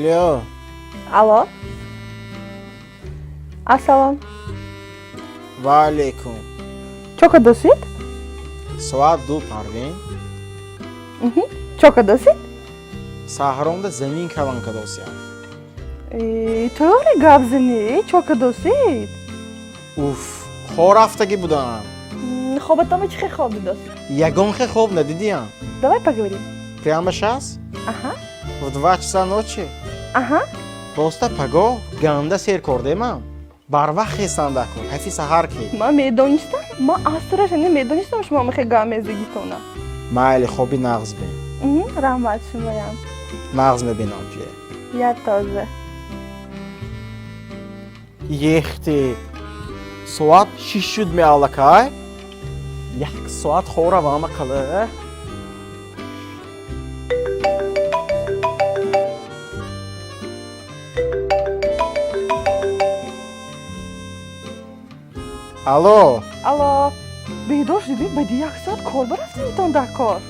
Алло. Алло. Ассалом. Ва алейкум. Чо кадосид? Соат 2, Парвин. Чо кадосид? Саҳромда замин калон кадосиям. Э, тӯғри гап занӣ, чо кадосид? Уф, хор рафтагӣ будам. Хобатома чӣ хел хоб дидосид? Ягон хел хоб надидиям. Давай поговорим. Прямо щас? Аҳа. В 2 часа ночи? Аҳа. Просто пагоҳ ганда сер кордемам. Барвақт хестанда кун, ҳафи саҳар ки. Ман медонистам, ман асраш медонистам, шумо мехе гап мезагитона. Майли, хоби нағз бин. Раҳмат, шумоям. Нағз мебинам туя. Я тоже. Ехти, соат 6 шуд меаллакай. Як соат хоравама қала. Алло. Алло, бедор шудӣ? Баъди як соат кор барафтанитон дар кор.